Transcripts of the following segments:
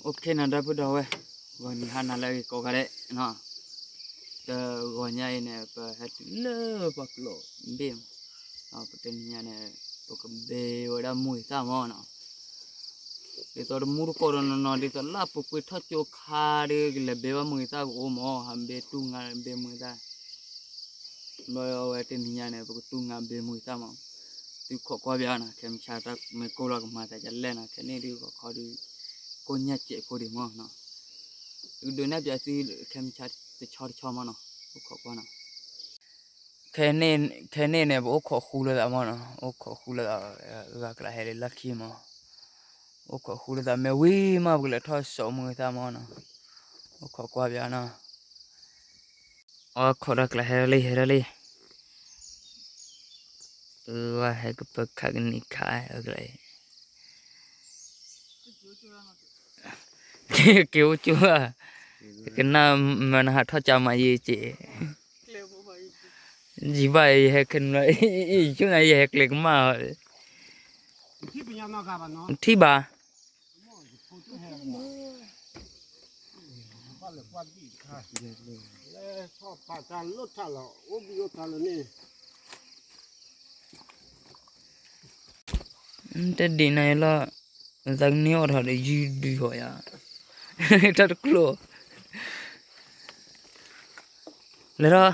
အိၣ်ခ့နီၤ ဒီပုၢ်ဒီဝဲၢ်, ဂီၤနံၤဟါနၤလၢအဂ့ၤကိးဂၤဒဲးနီၤ, တဂီၤညါအံၤန့ၣ် ပဟဲတုၤလၢပှၢ်ကျိၤဘ့ၣ်မး, ပတနံၤညါန့ၣ် ပကဘ့ဝဲဒၣ်မုၢ်ဂ့ၤသၣ်မးနီၤ, ဒ်သိးတမူတကိးဒီးနီၤနီၤ ဒ်သိးလၢပူၤကွံာ်ထီၣ်ကၠိခါဒီး ကလဲၤဘ့ဘၣ်မုၢ်ဂ့ၤသၣ်ကအိၣ်မး, ဟးဘ့တူၢ်ငါဘ့မုၢ်ဂ့ၤသၣ် ဘၣ်အဝဲတနံၤညါန့ၣ် ပကတူၢ်ငါဘ့မုၢ်ဂ့ၤသၣ်မး, သုခိးကွၢ်ဘၣ်နီၤ, ခဲမုၢ်ဆါတၢ်မ့ၢ်ကိၢ်လီၤကမၤသးဒ်လဲၣ်နီၤ, ခဲန့ၣ်ဒုးဂီၤခီဒုး ကိၢ်ညါစဲးဖိဒံးမးနီၤ, ဒုးနဲၣ်ပၠးသု ခဲမုၢ်ဆါတဆီတဆီမးနီၤ, အိၣ်ခိးကွၢ်နီၤ, ခဲန့ၣ်န့ၣ် ပအိၣ်ခိးဃူလိာ်သးမးနီၤ, အိၣ်ခိးဃူလိာ်သး, ဂၤကျါဟဲလၢလီၢ်ခံမး, အိၣ်ခိးဃူလိာ်သး မ့ၢ်ဝံၤမး ပကလဲၤထီၣ်စိာ်မုၢ်ဂ့ၤသၣ်မးနီၤ, အိၣ်ခိးကွၢ်ဘၣ်နီၤ အခိးဒီးကျါဟဲလံ ဟဲလံ, အဟဲကပၢခးကနံၤခါအကျါအံၤ, က့ၤအိၣ်ကၠိဧါ, ကနၣ်မၤနဟးထီၣ်ကၢ်မးယံၤက့ၤ, ယံၤဘၣ်ယဟဲခဲနုာ်လီၤ, ယဆိကမိၣ်ယဟဲကျဲၤကမၣ်, ထံၣ်ဘၣ် တဒ်န့ၣ်လီၤ, သးကန့ၢ်အီၣ်ထီၣ်ဒီးယုၢ်ဒုးဟီယါ, တၢ်တကျိၤ, လဲၤ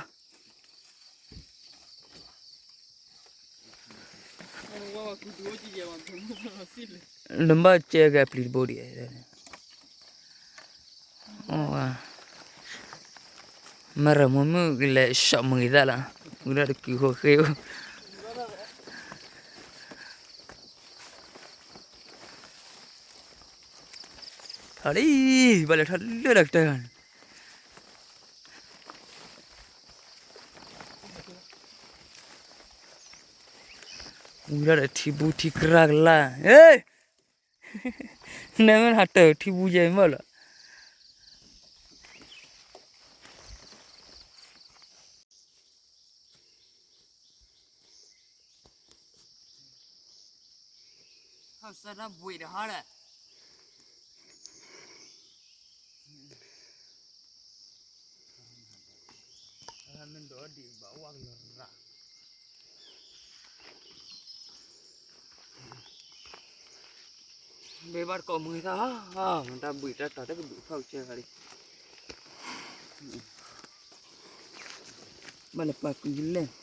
ထီၣ် နဘၣ်ကဲကဲပျံၤတဘိဒံး, မၤရၤမုာ်မုာ်ကလဲၤစိာ်မုၢ်ဂ့ၤသၣ်လီၤ, ဝံၤဒီးတကုာ်ဃိဃ့အိၣ်, ထီၣ်လံ, ဘၣ်လဲၤထီၣ်လၢတၢ်ကတၢၢ်န့ၣ် ဝံၤဒီးထံဘူထံကြၢ်ကလာ်, နမ့ၢ်ဟးတၢၢ်ထံဘူယဲၢ်မ့ၢ်လီၤ, ဟးစၢ်တၢ်ဘှံးတဟါလဲၣ် မ့ၢ်ဒိးဒံးဘၣ်ဝါကလီၤရၣ်, ဘ့ဘၣ်တကိးမုၢ်သၣ်, မတၢ်ဘှံးတၢ်တီၤတကဘုးဖီၣ်ကစၢၢ်ဂၤလံ, ဘၣ်လၢပာ်ကွံာ်လဲၣ်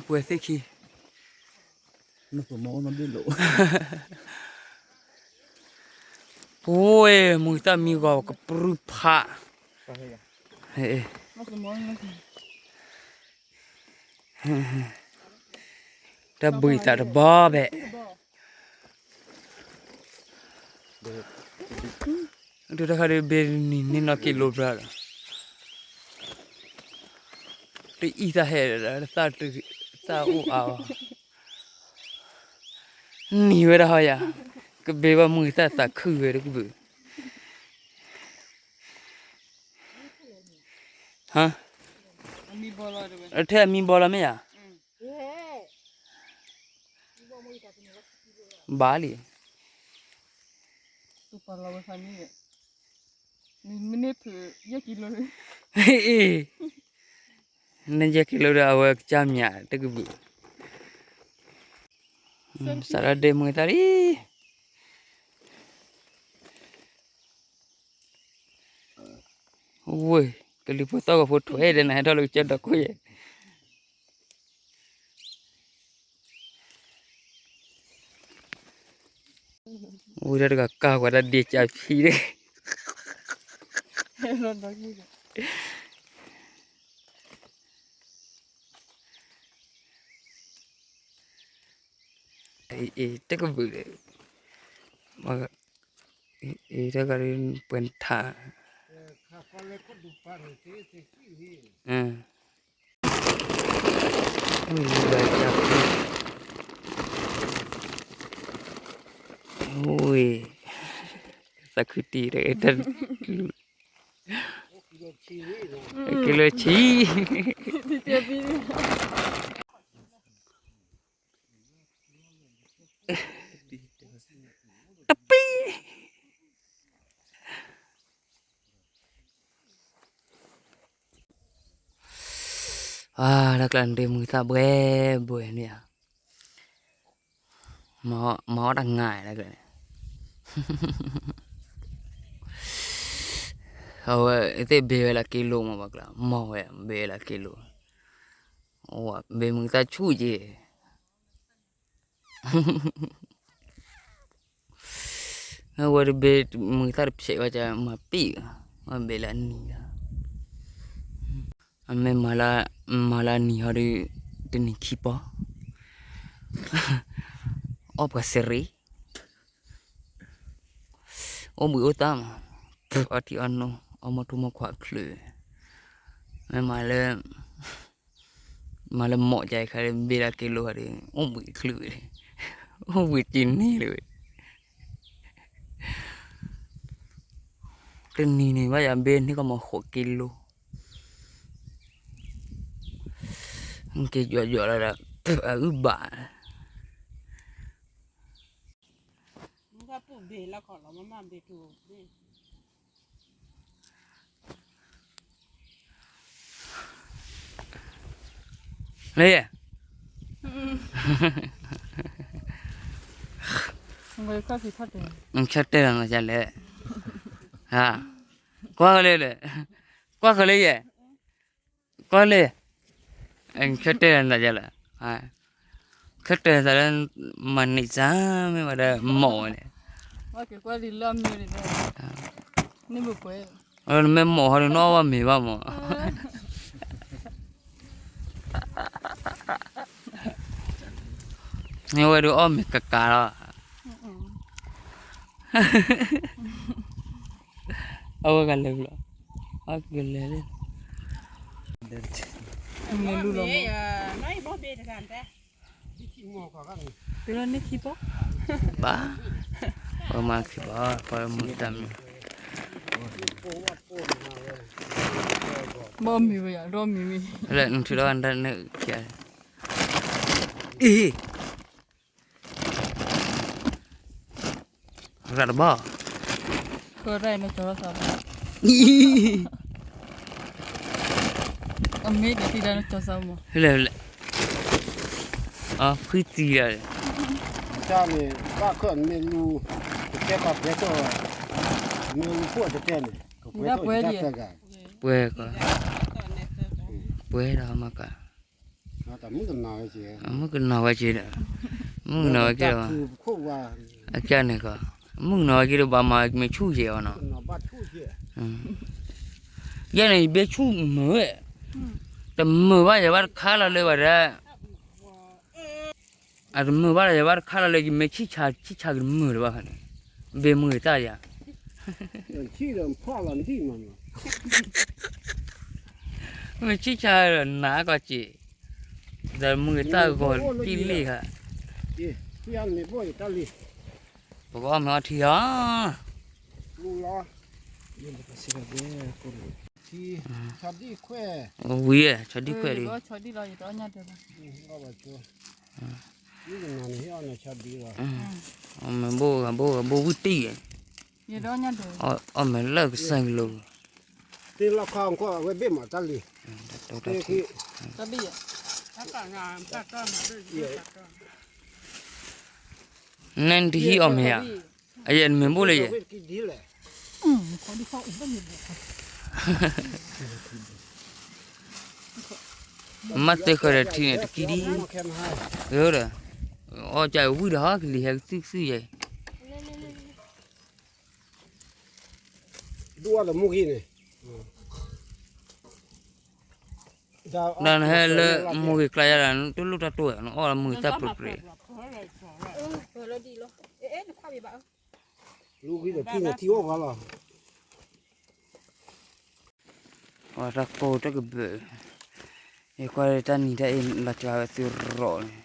ဝဲၢ်ဆိခံဘီဒီးဒူၣ် ပှဲၤသ့ၣ်ခံ, ပဝဲၢ်မုၢ်သၣ်မံဂီၤကပြုၢ်ဖး, တၢ်ဘှံးသးတဘီဘဲၣ် ဒုးတခါဒုးဘ့ၣ်နံၤန့ၢ်နီၢ်က့ၤလိဘျီဒီး တအံၤသးဟဲဒီး သးအိၣ်အါအီၤ နံၤဝဲဒၣ်ဟီယၤ ကဘ့ၣ်ဘၣ်မုၢ်သၣ်သးခုဝဲတကဘုး ထဲအမံဘီလီၤမ့ၢ်ဧါ ဘၣ်လံ နယဲၢ်ကံလိဒီး အဝဲကစၢ်မၠးတကဘုး စးထီၣ်ဒ့မုၢ်သၣ်လံ ဝ့ၢ် ကလံၤဖိသီၣ်ဂီၤဖိထွဲဒီး နဟဲထီၣ်လၢကစၢၢ်ဒီးခိၣ်ယဲၢ် ဝံၤဒီးတဂၤကၢ်ကွၢ်တၢ်ဒ့ကၢ်ဖံးန့ၣ် အ့ တကဘုးဒီး အ့ တဂၤပှဲၤထး အင်း ဝံၤလၢကၢ်ဖု ဝံၤ သးခုတံၢ်တၢ် က့ၤလၢဆံ တပံ အါ တၢ်ကျါန့ၣ် မုၢ်သၣ်ဘှဲဘှဲန့ၣ်ဧါ, မၤအီၣ်တၢ်ငါတၢ်ကျါန့ၣ်, အဝဲသ့ၣ်ဘ့ဝဲလၢက့လိမး ပှၤကျါ မၤဝဲဘ့ဝဲလၢက့လိ, ဘ့မုၢ်သၣ်ဆူၣ်က့ၤ အဝဲတဘ့ၣ်မုၢ်သၣ်တဖျဲးဝဲကမၤပံၣ်, ဝဲဘ့ၣ်လၢအနံၤလီၤ, အမ့ၢ်မၤလၢအနံၤဟီဒီး တနံၤခံပီ, အီၣ်ပှၤစရံ, အိၣ်ဘှံးအိၣ်သါမး, အီထံအီနိ အီမိၢ်ထူမိၢ်ခွါအချုး, မ့ၢ်မၤလၢ မၤလၢမိၢ်ကခါဒီး ဘ့ၣ်လၢက့လိခါဒီး အိၣ်ဘှံးချုးဝဲ, အိၣ်ဘှံးက့ၤန့ၢ်လၢၤဝဲ, တနံၤန့ၣ် ဘၣ်ယၤဘ့ၣ်န့ၢ်ကီၢ်မီၤဃိးက့လိ, က့ၤယွၤယွၤလီၤဒီး အအုၣ်ဘၣ် လၢယဲ, ဆၢတဲာ်လီၤနၤလဲၣ်, ကွၢ်ဃီလၢလဲၣ်, ကွၢ်ဃီလၢယဲ, ကွၢ်လၢ, ဆၢတဲာ်လီၤနၤလဲၣ်, ဆၢတဲာ်သးလၢ မၤန့ၢ်စၢ် မ့ၢ်ဝဲဒၣ်မိၢ်ဝဲန့ၣ်, နမ့ၢ်မိၢ်ဟီဒီး နအီၣ်ဘၣ်မ့ၤဘၣ်မး, မ့ၢ်ဝဲဒၣ်အီၣ်မ့ၤကကးလီၤ, အဝဲကလဲၤ, အကလဲၤလၢ, မ့ၢ်လူလီၤ, ပမၤခံဘၣ် ပမၤတၢ်မံၤ, ဘီမံၤဝဲယၤ ဒီမံၤမံၤ, လၢနုၤထံလီၤနတၢ်န့ၣ်, အံၤ ရၣ်တဘီ, ဃၢရၣ်နကၠီသးဘီ, အမ့ၢ်တထံၣ်ဒၣ်နကၠီသးမး, လဲၤလဲၤ, အဖုသံလီၤ, တၢ်န့ၣ် ဘၣ်ခၢၣ်မ့ၢ်လူ, တတဲပှၤပှဲၤထီၣ်, မ့ၢ်လူခိၣ်တတဲန့ၣ် ကပှဲၤထီၣ်ယတၢ်သၢဂၤ, ပှဲၤကီး, ပှဲၤဒီးမၤကး မုၣ်ကနီၤဝဲက့ၤဒီး, မုၣ်ကနီၤဝဲက့ၤဒီး, အကန့ၣ်ကီး, မုၣ်ကနီၤဝဲက့ၤဒီး ဘၣ်မၤမ့ၢ်ဆူၣ်ယဲၢ်အီၤနီၤ, ယဲၢ်န့ၣ် ယဘ့ၣ်ဆူၣ်မုာ်ဝဲ, တမုာ်ဘၣ်ယဘၣ်တခါလီၤလၢဘၣ်ဒီး, အတမုာ်ဘၣ်လီၤယဘၣ်တခါလီၤလၢ ယမ့ၢ်ဆံၣ်ဆါဆံၣ်ဆါကတမုာ်လၢၤဘၣ်န့ၣ်, ဘ့ၣ်မုာ်တၢ်ယၤ မ့ၢ်ဆံၣ်ဆါဒီးနးကီၢ်က့ၤ, ဒီးမုာ်တၢ်ဂီၤတံၢ်လံဧါ, ပကအီၣ်မ့ၤအီထံလီၤ, ဝံၤ ဆီဒံၣ်ခွဲးဒီး, အီၣ်မ့ၤဘိဂၤဘိဂၤဘိဝံၣ်တံၢ်, အီၣ်မ့ၤလၢကစၢၢ်ကလိၤ, တ့လီၤခီအဝဲဘ့ၣ်မးတၢ်လံ, နဲနတဟံးအီၣ်မ့ၤဧါ, အယဲၢ်နမ့ၤဘိလၢယဲၢ် မ့ၢ်သ့ဃၢၤဒီးထံန့ၣ်တကံဒံ, ဒီး, အီၣ်ကဝံၣ်ဒီးဟီကလံၤဟဲကသုၣ်ကသုၣ်ယဲၢ်, ဒ်အီၣ်ဒီးမူဂံၢ်န့ၣ်, ဒီးနဟဲလၢမူဂံၢ်ကျါယါဒီး နတူၢ်လိာ်တၢ်တိၢ်ဝဲ နအီၣ်လၢမူဂံၢ်တၢ်ပြဲၤပြဲၤ, လူဂံၢ်ဒီးထံန့ၣ်ထံအိၣ်ဘၣ်လီၤ, တၢ်ကိၢ်တကဘၢၣ်, ယကွၢ်တၢ်နံၤတၢ်အ့ၣ်လီၤစှၤဝဲသုရိးန့ၣ်,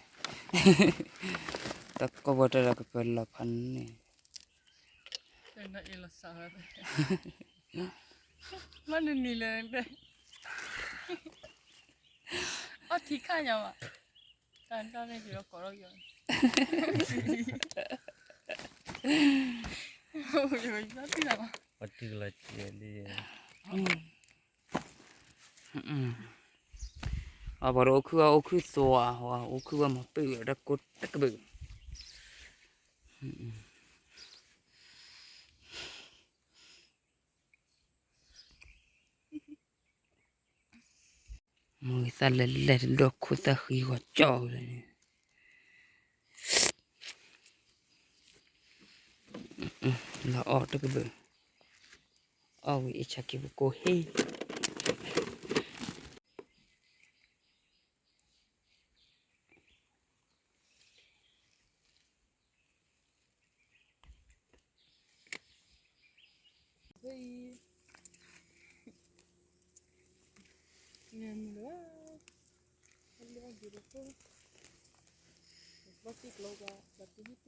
တၢ်ကိၢ်ဘီတၢ်လၢကပၢၤလီၤဖးန့ၣ်, မ့ၢ်နနံၤလၢ, အီထံခါညါဘၣ်, တၢ်န့ၣ်က့ၤလီၤကိးထီၣ်ယီၤ, ယဘၣ်တံၢ်လီၤဘၣ်, ပတုၤလီၤကဲလံ, အပှၤတအိၣ်ခုၣ်ဝဲအိၣ်ခုၣ်သွါ, အိၣ်ခုၣ်ဝဲမၤပၢၢ်ဝဲတၢ်ကိၢ်တကဘၢၣ်, မ့ၢ်သးလဲၤလဲၤတဒီခိၣ်သၣ်ဃံဂီၤကၠီၣ်လၢန့ၣ်, လီၤအီၣ်တကဘၢၣ်, အီၣ်ဝံၤအ့ၣ်ဆါက့ၤပကိၢ်ဟ့ၣ် ဖဲအံၤ, န့ၣ်မုၢ်လၢ်, အလၢအဂ့ၤဒီးဖိ, ဘၣ်တံၢ်ကျိဘၣ်, ဘၣ်တံၢ်ဟံၣ်တံၢ်ဃီ,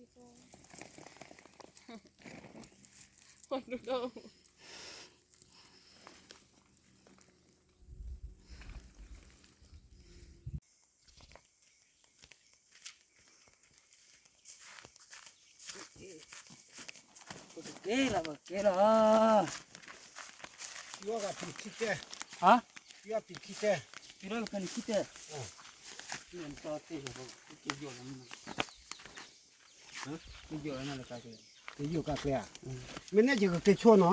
ပှၤဒိၣ်ဒိၣ် ပကကဲလီၤ ပကကဲလီၤ, ယွၤကပံာ်ခံတဲ, ဟါ, ယွၤပံာ်ခံတဲ, ယွၤကပံာ်ခံတဲ, နတီၢ်တ့ၢ်လီၤ, ကယိာ်လီၤ, ကယိာ်လီၤနၤလၢကါကျဲ, ကယိာ်ကါကျဲဧါ, မ့ၢ်န့ၣ်ယကက့ၤဆိနီၤ,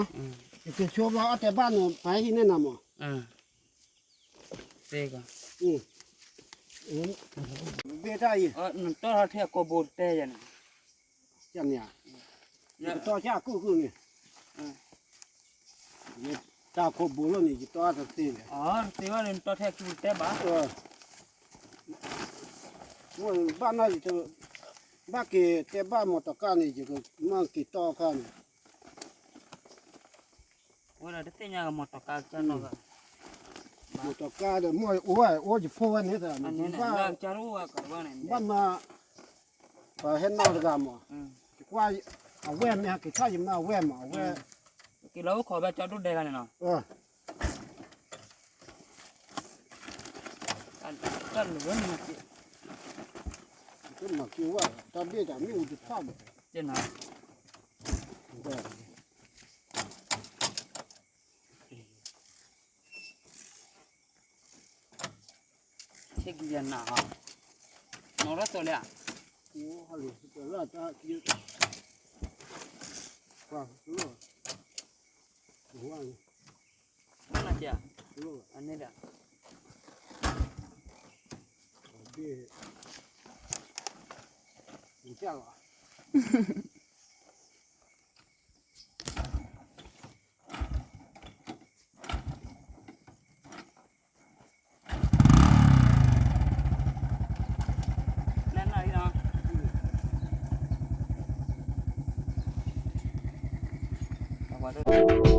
ယက့ၤဆိဘၣ်အီၣ်တဲဘၣ်န့ၣ် ပဟဲဟံးန့ၢ်နၤမး သ့ကီး, ဘ့ၣ်တၢ်အံၤ, နတီၢ်ထီၣ်ထဲကိာ်ဘိတဲယၤန့ၣ်, န့ၣ်ဧါ, ယကတီၢ်ဆၣ်ကုၢ်ကုၢ်န့ၣ်, တၢ်ကိာ်ဘိလီၤန့ၣ် ယတီၢ်တသ့လဲၣ်, တသ့ဘၣ်န့ၣ် နတီၢ်ထဲကုၢ်တဲဘၣ်, မ့ၢ်ဘၣ်နီၢ်, ဘၣ်က့ၤတဲဘၣ်မီၢ်တီၤကါန့ၣ် ယကမၢက့ၤတီၢ်ခါန့ၣ် ဝဲဒၣ်တသ့ၣ်ညါကမီၢ်တီၤကါကနီၢ်ဂၤ, မီၢ်တီၤကါဒီး မ့ၢ်အိၣ်ဝဲ အိၣ်ယဖိဝဲန့ၣ်, ဘၣ်မၤ, ပှၤဟဲနီၢ်တဂၤမး, ယကွၢ်အဝဲမ့ၢ်ဟဲက့ၤထီၣ်ယမၢအဝဲမး အဝဲ, က့ၤလီၤအိၣ်ခိးဘၣ်ကၠီဒိၣ်ဒဲဂၤန့ၣ်နီၤ, တၢ်လၢာ်ဝဲန့ၣ်, တမၤက့ၤဝဲ, တၢ်ဘ့ၣ်တၢ်မ့ၣ်အူတဖၣ်မး, ဆ့ကယၤနၤဟီ, နီၢ်ရၢၢ်သိးလံဧါ, ဝါနၤက့ၤဧါ, အန့ၣ်ဒၣ်,